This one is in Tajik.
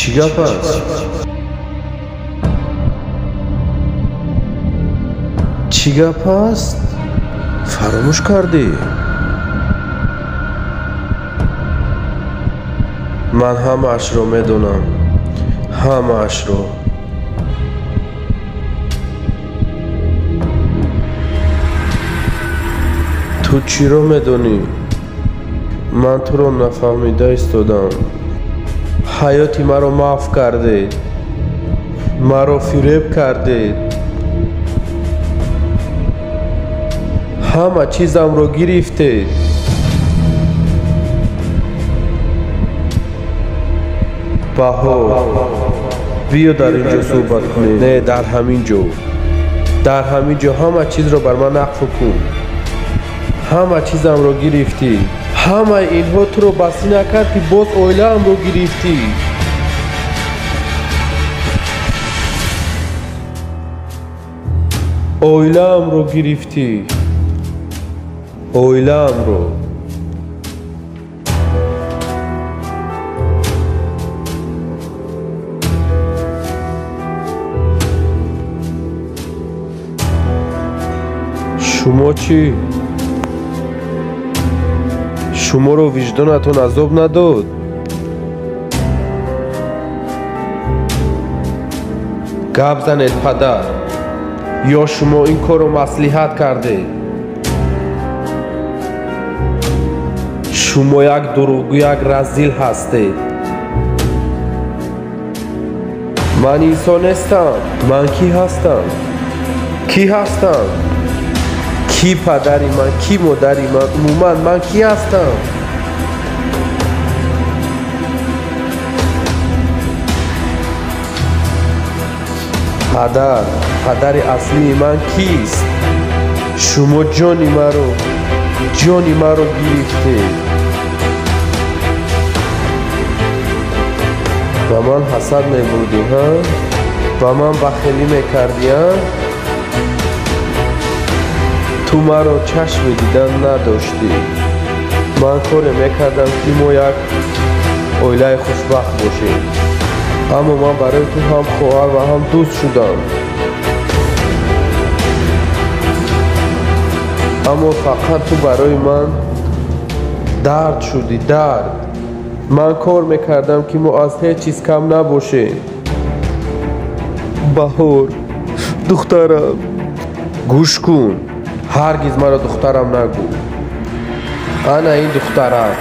Чӣ гап аст? Чӣ гап аст? Фаромӯш кардӣ? Ман ҳамаашро медонам. Ҳамаашро. Ту чиро медонӣ? Ман туро нафаҳмида истодам. Ҳаёти маро маҳв кардед. Маро фиреб кардед. Ҳама чизамро гирифтед. Баҳор, биё дар ин ҷо суҳбат кунем. Не, дар ҳамин ҷо. Дар ҳамин ҷо ҳама чизро бар ман нақл кун. Ҳама чизамро гирифтӣ. Ҳамаи инҳо туро басӣ накард, ки боз оилаамро гирифтӣ. Оилаамро гирифтӣ. Оилаамро. Шумо чӣ? Шуморо виҷдонатон азоб надод? Гап занед, падар. Ё шумо ин корро маслиҳат кардед? Шумо як дурӯғгӯ, як разил ҳастед. Ман инсон нестам. Ман кӣ ҳастам? Кӣ ҳастам? Кӣ падари ман, кӣ модари ман, умуман ман кӣ ҳастам? Падар, падари аслии ман кист? Шумо ҷони маро гирифтед. Ба ман ҳасад мебурдӣ, ҳа? Ба ман бахелӣ мекардӣ, ҳа? Ту маро чашми дидан надоштӣ. Ман коре мекардам, ки мо як оилаи хушбахт бошем. Аммо ман барои ту ҳам хоҳар ва ҳам дӯст шудам. Аммо фақат ту барои ман дард шудӣ, дард. Ман кор мекардам, ки мо аз ҳеҷ чиз кам набошем. Баҳор, духтарам, гӯш кун. Ҳаргиз маро духтарам нагӯ. Ана ин духтарат.